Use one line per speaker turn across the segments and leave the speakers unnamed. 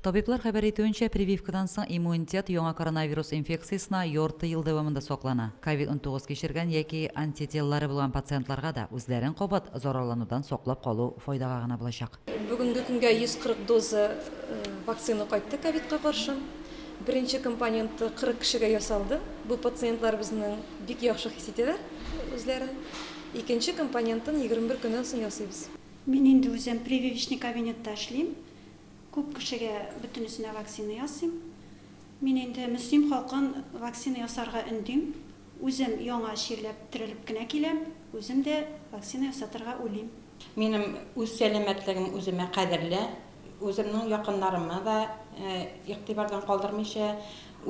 Табиблар хәбәр итүенчә, прививкадан соң иммунитет яңа коронавирус инфекциясенә ярты ел дәвамында саклана. Ковид-19 кичергән яки антителлары булган пациентларга да үзләрен кабат зарарланудан саклап калу файдага гына булачак.
Бүгенге көнгә 140 доза вакцина кайтты ковидка каршы. Беренче компоненты 40 кешегә ясалды. Бу пациентлар безнең бик яхшы хис итәләр үзләрен. Икенче компонентын 21 көннән соң ясыйбыз.
Мин инде үзем прививочный кабинетта эшлим. Күп кешегә, бөтенесенә вакцина ясыйм. Мин инде Мөслим халкын вакцина ясарга өндим. Үзем яңа чирләп терелеп кенә киләм, үзем дә вакцина ясатырга уйлыйм.
Минем үз сәламәтлегем үземә кадерле. Үземнең якыннарыма да игътибардан калдырмыйча,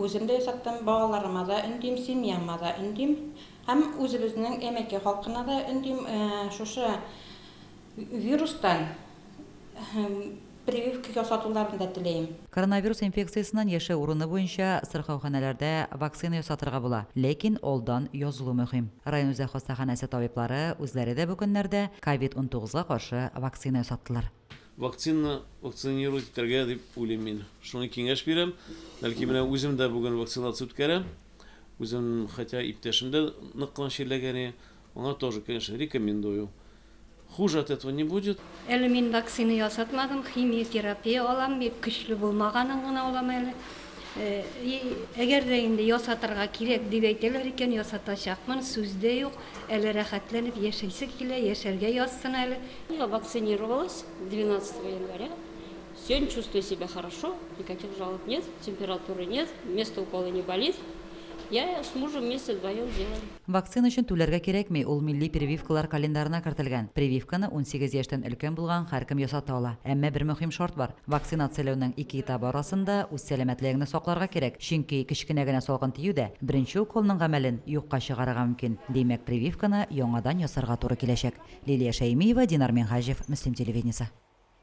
үзем дә ясаттым, балаларыма да өндим, семьяма да өндим. Һәм үзебезнең Әмәкәй халкына да өндим, шушы вирустан прививка ясатуларын да теләем.
Коронавирус инфекциясеннән яшәү урыны буенча сырхауханәләрдә вакцина ясатырга була, ләкин алдан язылу мөһим. Район үзәк хастаханәсе табиблары үзләре дә бу көннәрдә ковид 19 га каршы вакцина ясаттылар.
Вакцина вакцинировать итәргә дип уйлыйм мин. Шуны киңәш бирәм. Бәлки менә үзем дә бүген вакцинация үткәрәм. Үзем, хотя иптәшем дә нык кына чирләгән, аңа тоже, конечно, рекомендую. Хуже от этого не будет.
Әле мин вакцина ясатмадым, химиотерапия алам, бик көчле булмаганын гына алам әле. И әгәр дә инде ясатырга кирәк дип әйтәләр икән, ясатачакмын, сүз дә юк. Әле рәхәтләнеп яшисе килә, яшәргә язсын әле.
Я вакцинировалась 12 января. Сегодня чувствую себя хорошо, никаких жалоб нет, температуры нет, место укола не болит. Я с мужем вместе вдвоем сделали.
Вакцина өчен түләргә кирәкми, ул милли прививкалар календарына кертелгән. Прививканы 18 яшьтән өлкән булган һәркем ясата ала. Әмма бер мөһим шарт бар, вакцинацияләүнең ике этабы арасында үз сәламәтлегеңне сакларга кирәк, чөнки кечкенә генә салкын тию дә беренче уколның гамәлен юкка чыгарырга мөмкин. Димәк, прививканы яңадан ясарга туры киләчәк. Лилия Шәймиева, Динар Минһаҗев, Мөслим телевидениесе.